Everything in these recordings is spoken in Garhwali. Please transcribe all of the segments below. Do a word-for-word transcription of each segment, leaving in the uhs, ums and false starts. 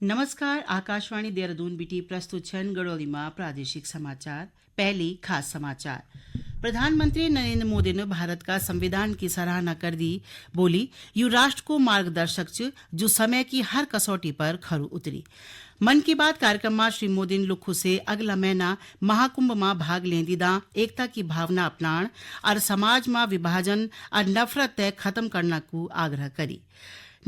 नमस्कार, आकाशवाणी देहरादून बिटी प्रस्तुत छन गढ़ोली मा प्रादेशिक समाचार। पहली खास समाचार। प्रधानमंत्री नरेंद्र मोदी ने भारत का संविधान की सराहना कर दी, बोली, "यू राष्ट्र को मार्गदर्शक च, जो समय की हर कसौटी पर खरू उतरी।" मन की बात कार्यक्रम मा श्री मोदी ने लुखु से अगला महीना महाकुंभ मा भाग लेंदी दा एकता की भावना अपनाण और समाज मा विभाजन और नफरत तय खत्म करना को आग्रह करी।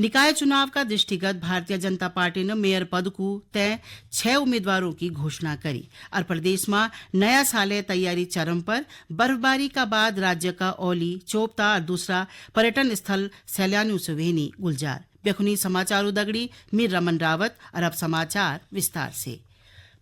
निकाय चुनाव का दृष्टिगत भारतीय जनता पार्टी ने मेयर पद को तय छह उम्मीदवारों की घोषणा करी और प्रदेश में नया साल तैयारी चरम पर। बर्फबारी का बाद राज्य का औली, चोपता और दूसरा पर्यटन स्थल सैलानियों से वेनी गुलजार। बेखुनी समाचार उदगड़ी, मीर रमन रावत। और अब समाचार विस्तार से।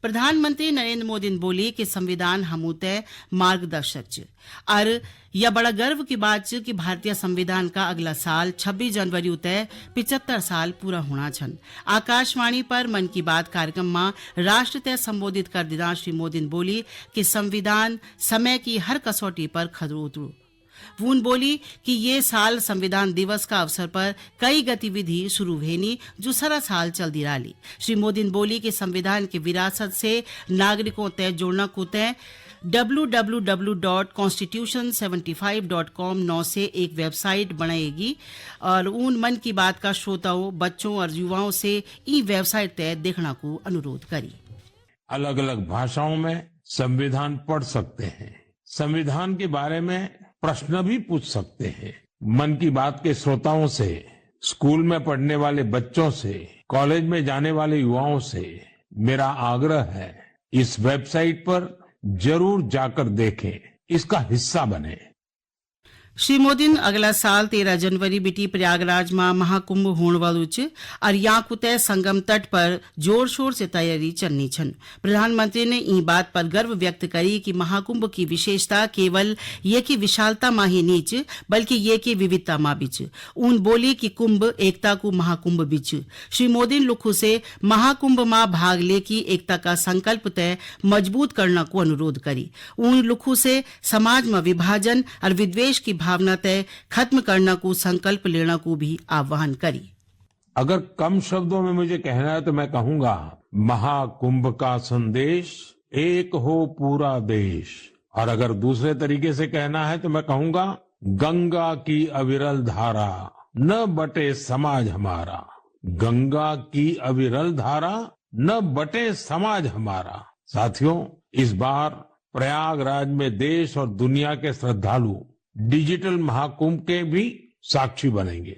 प्रधानमंत्री नरेंद्र मोदी ने बोली कि संविधान हमू तय मार्गदर्शक च। और या बड़ा गर्व की बात च कि भारतीय संविधान का अगला साल छब्बीस जनवरी उते पिचहत्तर साल पूरा होना छन। आकाशवाणी पर मन की बात कार्यक्रम में राष्ट्र तय संबोधित कर दिदा श्री मोदी ने बोली कि संविधान समय की हर कसौटी पर खरू उतरू। वून बोली कि ये साल संविधान दिवस का अवसर पर कई गतिविधि शुरू वेनी, जो सारा साल चलदी राली। श्री मोदी ने बोली कि संविधान की विरासत से नागरिकों तय जोड़ना को तय W W W dot constitution seventy five dot com नौ से एक वेबसाइट बनाएगी और उन मन की बात का श्रोताओं, बच्चों और युवाओं से ई वेबसाइट तय देखना को अनुरोध करी। अलग-अलग भाषाओं में संविधान पढ़ सकते हैं, संविधान के बारे में प्रश्न भी पूछ सकते हैं। मन की बात के श्रोताओं से, स्कूल में पढ़ने वाले बच्चों से, कॉलेज में जाने वाले युवाओं से मेरा आग्रह है, इस वेबसाइट पर जरूर जाकर देखें, इसका हिस्सा बने। श्री मोदी ने अगला साल तेरह जनवरी बिटी प्रयागराज मा महाकुंभ होण वालू च और यां कुते संगम तट पर जोर शोर से तैयारी चलनी छन। प्रधानमंत्री ने ई बात पर गर्व व्यक्त करी कि महाकुंभ की विशेषता केवल ये की विशालता मा ही नीच, बल्कि ये की विविधता मा भी च। उन बोली कि कुंभ एकता को महाकुंभ भी च। श्री मोदी ने लुखु से महाकुंभ मा भाग लेकी एकता का संकल्प तय मजबूत करना को अनुरोध करी। उन लुखु से समाज में विभाजन और विद्वेष की भावना तय खत्म करना को संकल्प लेना को भी आह्वान करी। अगर कम शब्दों में मुझे कहना है तो मैं कहूंगा, महाकुंभ का संदेश, एक हो पूरा देश। और अगर दूसरे तरीके से कहना है तो मैं कहूंगा, गंगा की अविरल धारा, न बटे समाज हमारा। गंगा की अविरल धारा, न बटे समाज हमारा। साथियों, इस बार प्रयागराज में देश और दुनिया के श्रद्धालु डिजिटल महाकुंभ के भी साक्षी बनेंगे।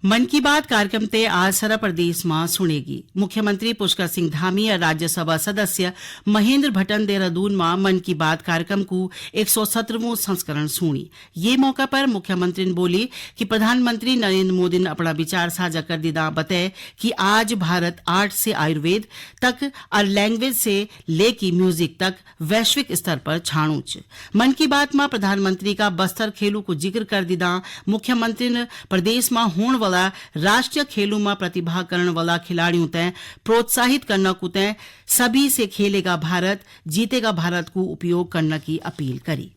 मन की बात कार्यक्रम ते आज सारा प्रदेश मां सुनेगी। मुख्यमंत्री पुष्कर सिंह धामी और राज्यसभा सदस्य महेंद्र भट्टन देहरादून मां मन की बात कार्यक्रम को एक सौ सत्रहवाँ संस्करण सुनी। ये मौका पर मुख्यमंत्री ने बोली कि प्रधानमंत्री नरेंद्र मोदी ने अपना विचार साझा कर दिदा बताए कि आज भारत आर्ट से आयुर्वेद तक और लैंग्वेज से लेके म्यूजिक तक वैश्विक स्तर पर छाणु च। मन की बात मा प्रधानमंत्री का बस्तर खेलू को जिक्र कर दिदा मुख्यमंत्री ने प्रदेश मा होण वाला राष्ट्रीय खेलू मा प्रतिभा करण वाला खिलाड़ियों तय प्रोत्साहित करना को तय सभी से खेलेगा भारत, जीतेगा भारत को उपयोग करना की अपील करी।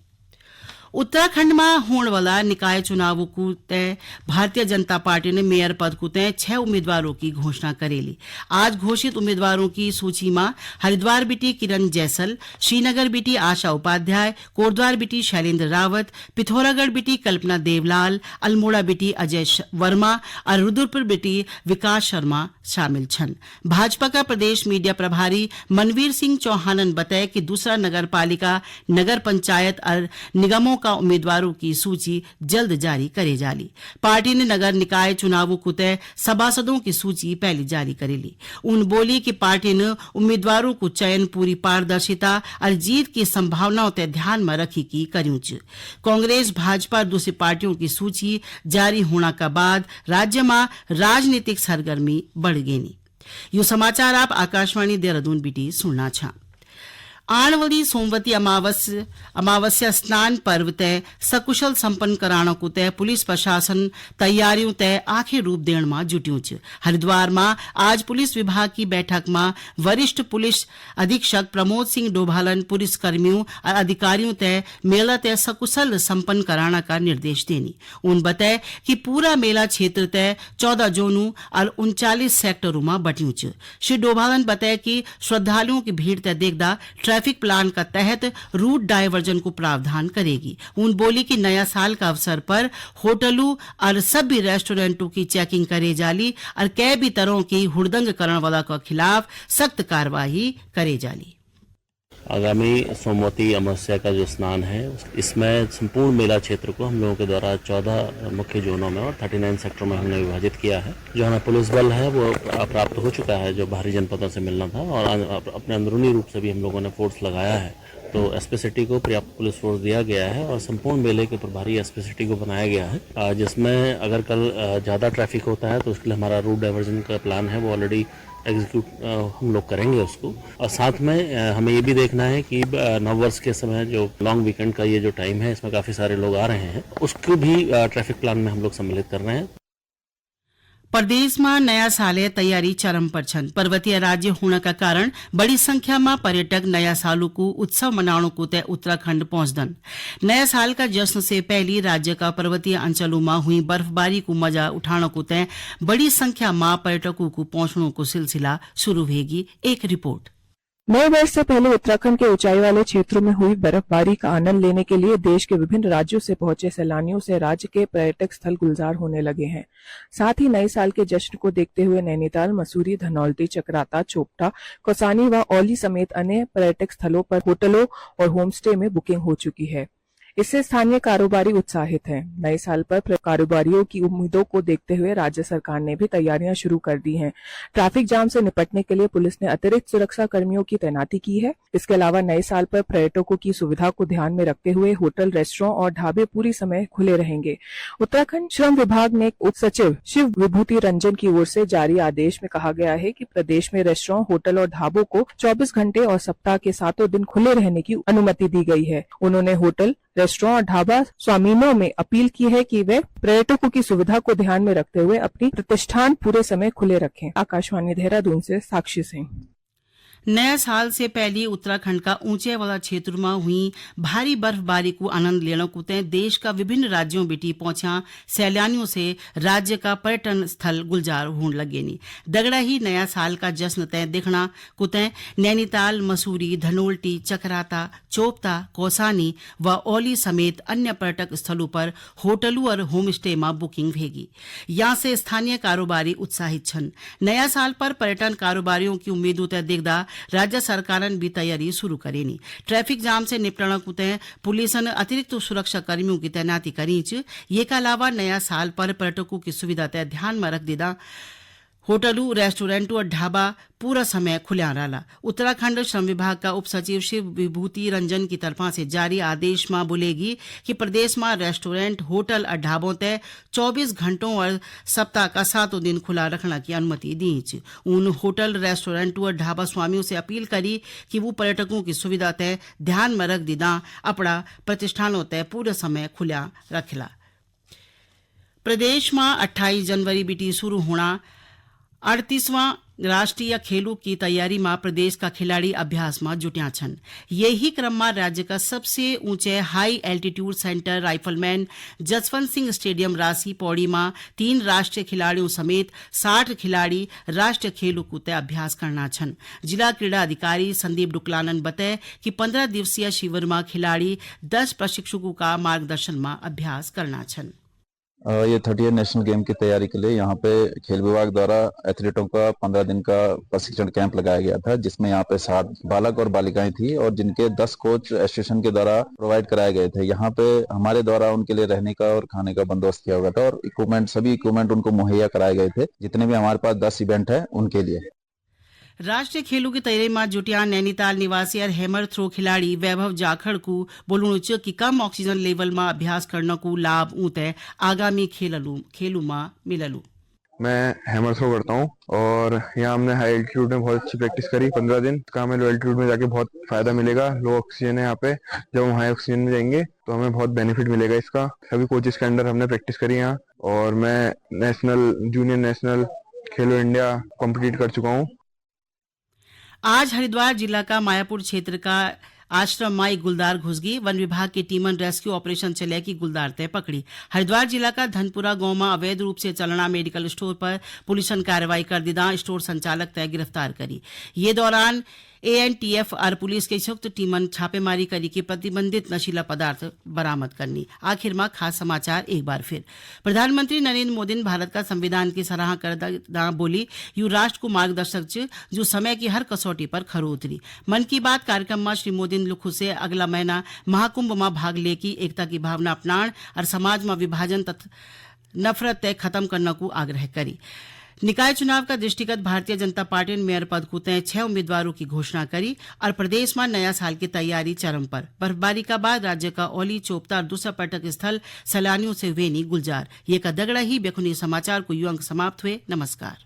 उत्तराखंड मा होण वाला निकाय चुनाव को तय भारतीय जनता पार्टी ने मेयर पद को तय छह उम्मीदवारों की घोषणा करेली। आज घोषित उम्मीदवारों की सूची मा हरिद्वार बिटी किरण जैसल, श्रीनगर बिटी आशा उपाध्याय, कोटद्वार बिटी शैलेंद्र रावत, पिथौरागढ़ बिटी कल्पना देवलाल, अल्मोड़ा बिटी अजय श-, वर्मा और रुद्रपुर बिटी विकास शर्मा शामिल छन। भाजपा का प्रदेश मीडिया प्रभारी मनवीर सिंह चौहानन बताया कि दूसरा नगर पालिका, नगर पंचायत और निगमों का उम्मीदवारों की सूची जल्द जारी करे जाली। पार्टी ने नगर निकाय चुनावों को तय सभासदों की सूची पहली जारी करेली। उन बोली कि पार्टी ने उम्मीदवारों को चयन पूरी पारदर्शिता और जीत की संभावनाओं ते ध्यान में रखी की करियों च। कांग्रेस, भाजपा और दूसरी पार्टियों की सूची जारी होना का बाद राज्य में राजनीतिक सरगर्मी बढ़ गई। यो समाचार आप आकाशवाणी देहरादून बिटी सुनना छा। आण वाली सोमवती अमावस-, अमावस्या स्नान पर्व तै सकुशल संपन्न कराणा कु तै पुलिस प्रशासन तैयारियों तै आखिरी रूप देण मा जुट्यूं च। हरिद्वार मा आज पुलिस विभाग की बैठक मा वरिष्ठ पुलिस अधीक्षक प्रमोद सिंह डोभालन पुलिस कर्मियों और अधिकारियों तै मेला तै सकुशल संपन्न कराणा का निर्देश देनी। उन बताया कि पूरा मेला क्षेत्र तय चौदह जोनों और उनचालीस सेक्टरों में बटियों च। श्री डोभालन बताया कि श्रद्धालुओं की भीड़ तय देखदा ट्रैफिक प्लान का तहत रूट डायवर्जन को प्रावधान करेगी। उन बोली कि नया साल का अवसर पर होटलों और सभी रेस्टोरेंटों की चेकिंग करे जाली और कै भी तरह की हुड़दंग करण वाला के खिलाफ सख्त कार्रवाई करे जाली। आगामी सोमवती अमावस्या का जो स्नान है, इसमें संपूर्ण मेला क्षेत्र को हम लोगों के द्वारा चौदह मुख्य जोनों में और थर्टी नाइन सेक्टर में हमने विभाजित किया है। जो हमें पुलिस बल है, वो प्राप्त हो चुका है, जो बाहरी जनपदों से मिलना था, और अन-, अप-, अपने अंदरूनी रूप से भी हम लोगों ने फोर्स लगाया है। तो एसपी सिटी को पर्याप्त पुलिस फोर्स दिया गया है और संपूर्ण मेले के प्रभारी एसपी सिटी को बनाया गया है, अ, जिसमें अगर कल, अ, ज़्यादा ट्रैफिक होता है, तो उसके लिए हमारा रूट डायवर्जन का प्लान है, वो ऑलरेडी एग्जीक्यूट, अ, हम लोग करेंगे उसको। और साथ में, अ, हमें ये भी देखना है कि, अ, नववर्ष के समय जो लॉन्ग वीकेंड का ये जो टाइम है, इसमें काफ़ी सारे लोग आ रहे हैं, उसको भी, अ, ट्रैफिक प्लान में हम लोग सम्मिलित कर रहे हैं। प्रदेश मा नया साल ए तैयारी चरम पर छन। पर्वतीय राज्य होण का कारण बड़ी संख्या मा पर्यटक नया साल कु उत्सव मनाणु कु तय उत्तराखंड पहुंचदन। नया साल का जश्न से पहली राज्य का पर्वतीय अंचलों मा हुई बर्फबारी कु मजा उठाणु कु तय बड़ी संख्या मा पर्यटकों कु पहुंचणु कु सिलसिला शुरू होगी। एक रिपोर्ट। नए वर्ष से पहले उत्तराखंड के ऊंचाई वाले क्षेत्रों में हुई बर्फबारी का आनंद लेने के लिए देश के विभिन्न राज्यों से पहुंचे सैलानियों से राज्य के पर्यटक स्थल गुलजार होने लगे हैं। साथ ही नए साल के जश्न को देखते हुए नैनीताल, मसूरी, धनौल्टी, चकराता, चोपटा, कौसानी व औली समेत अन्य पर्यटक स्थलों पर होटलों और होमस्टे में बुकिंग हो चुकी है। इससे स्थानीय कारोबारी उत्साहित हैं। नए साल पर प्र-, कारोबारियों की उम्मीदों को देखते हुए राज्य सरकार ने भी तैयारियां शुरू कर दी हैं। ट्रैफिक जाम से निपटने के लिए पुलिस ने अतिरिक्त सुरक्षा कर्मियों की तैनाती की है। इसके अलावा नए साल पर पर्यटकों की सुविधा को ध्यान में रखते हुए होटल, रेस्टोरेंट और ढाबे पूरी समय खुले रहेंगे। उत्तराखंड श्रम विभाग ने उप सचिव शिव विभूति रंजन की ओर से जारी आदेश में कहा गया है कि प्रदेश में रेस्टोरेंट, होटल और ढाबों को चौबीस घंटे और सप्ताह के सातों दिन खुले रहने की अनुमति दी गई है। उन्होंने होटल, रेस्टोरेंट और ढाबा स्वामियों में अपील की है कि वे पर्यटकों की सुविधा को ध्यान में रखते हुए अपनी प्रतिष्ठान पूरे समय खुले रखें। आकाशवाणी देहरादून से साक्षी सिंह। नया साल से पहले उत्तराखंड का ऊंचे वाला क्षेत्र में हुई भारी बर्फबारी को आनंद लेने को तय देश का विभिन्न राज्यों बिटी पहुंचा सैलानियों से राज्य का पर्यटन स्थल गुलजार होने लगे नी। दगड़ा ही नया साल का जश्न तय देखना को तय नैनीताल, मसूरी, धनोल्टी, चकराता, चोपता, कौसानी व औली समेत अन्य पर्यटक स्थलों पर होटलों और होमस्टे में बुकिंग होगी। यहाँ से स्थानीय कारोबारी उत्साहित छन। नया साल पर पर्यटन कारोबारियों की उम्मीदों तय देखदा राज्य सरकारन भी तैयारी शुरू करेनी। ट्रैफिक जाम से निपटण को तय पुलिसन अतिरिक्त सुरक्षा कर्मियों की तैनाती करी च। ये का अलावा नया साल पर पर्यटकों की सुविधा तय ध्यान में रख देदा होटलू, रेस्टोरेंटू और ढाबा पूरा समय खुल्या रहला। उत्तराखंड श्रम विभाग का उप सचिव शिव विभूति रंजन की तरफा से जारी आदेश में बोलेगी कि प्रदेश में रेस्टोरेंट, होटल और ढाबों तय चौबीस घंटों और सप्ताह का सातों दिन खुला रखना की अनुमति दी च। उन होटल, रेस्टोरेंट और ढाबा स्वामियों से अपील करी कि वो पर्यटकों की सुविधा तय ध्यान में रख दीदा अपना प्रतिष्ठानों तय पूरे समय खुल्या रखला। प्रदेश में अट्ठाईस जनवरी बिटी शुरू होना अड़तीसवां राष्ट्रीय खेलों की तैयारी में प्रदेश का खिलाड़ी अभ्यास में जुटिया छन। यही क्रम में राज्य का सबसे ऊंचे high altitude centre rifleman Jaswant Singh stadium Rasi Pauri में तीन राष्ट्रीय खिलाड़ियों समेत साठ खिलाड़ी राष्ट्रीय खेलों को तय अभ्यास करना छन। जिला क्रीड़ा अधिकारी संदीप डुकलानन बताए कि पन्द्रह दिवसीय शिविर में खिलाड़ी दस प्रशिक्षकों का मार्गदर्शन में अभ्यास करना छन। अ, ये थर्टी नेशनल गेम की तैयारी के लिए यहाँ पे खेल विभाग द्वारा एथलीटों का पन्द्रह दिन का प्रशिक्षण कैंप लगाया गया था, जिसमें यहाँ पे साठ बालक और बालिकाएं थी और जिनके दस कोच एसोसिएशन के द्वारा प्रोवाइड कराए गए थे। यहाँ पे हमारे द्वारा उनके लिए रहने का और खाने का बंदोबस्त किया हुआ था और इक्विपमेंट, सभी इक्विपमेंट उनको मुहैया कराए गए थे। जितने भी हमारे पास दस इवेंट है, उनके लिए। राष्ट्रीय खेलों की तैयारी में जुटिया नैनीताल निवासी और हैमर थ्रो खिलाड़ी वैभव जाखड़ को बोलणु च कि कम ऑक्सीजन लेवल में अभ्यास करने को लाभ ऊते आगामी खेललू, खेलू में मिललू। मैं हैमर थ्रो करता हूँ और यहाँ हमने हाई एल्टीट्यूड में बहुत अच्छी प्रैक्टिस करी पन्द्रह दिन। इसका हमें लो एल्टीट्यूड में जाके बहुत फायदा मिलेगा। लो ऑक्सीजन है यहाँ पे, जब हम हाई ऑक्सीजन में जाएंगे तो हमें बहुत बेनिफिट मिलेगा इसका। सभी कोचेस के अंडर हमने प्रैक्टिस करी यहाँ और मैं नेशनल, जूनियर नेशनल, खेलो इंडिया कॉम्पिटिट कर चुका हूँ। आज हरिद्वार जिला का मायापुर क्षेत्र का आश्रम मा एक गुलदार घुस गई। वन विभाग की टीमन रेस्क्यू ऑपरेशन चले की गुलदार तय पकड़ी। हरिद्वार जिला का धनपुरा गांव मा अवैध रूप से चलना मेडिकल स्टोर पर पुलिसन कार्रवाई कर दी। दां स्टोर संचालक तय गिरफ्तार करी। ये दौरान एएनटीएफ और पुलिस के संयुक्त टीमन छापेमारी करी की प्रतिबंधित नशीला पदार्थ बरामद करनी। आखिर मा खास समाचार एक बार फिर। प्रधानमंत्री नरेंद्र मोदी ने भारत का संविधान की सराहना कर दा बोली, यू राष्ट्र को मार्गदर्शक च, जो समय की हर कसौटी पर खरो उतरी। मन की बात कार्यक्रम मा श्री मोदी ने लुखु से अगला महीना महाकुंभ मा भाग लेकी एकता की भावना अपनाण और समाज मा विभाजन तथा नफरत तय खत्म करना को आग्रह करी। निकाय चुनाव का दृष्टिगत भारतीय जनता पार्टी ने मेयर पद को तय छह उम्मीदवारों की घोषणा करी और प्रदेश में नया साल की तैयारी चरम पर। बर्फबारी का बाद राज्य का ओली, चोपता और दूसरा पर्यटक स्थल सैलानियों से हुए नी गुलजार। ये का दगड़ा ही बेखुनी समाचार को यू अंक समाप्त हुए। नमस्कार।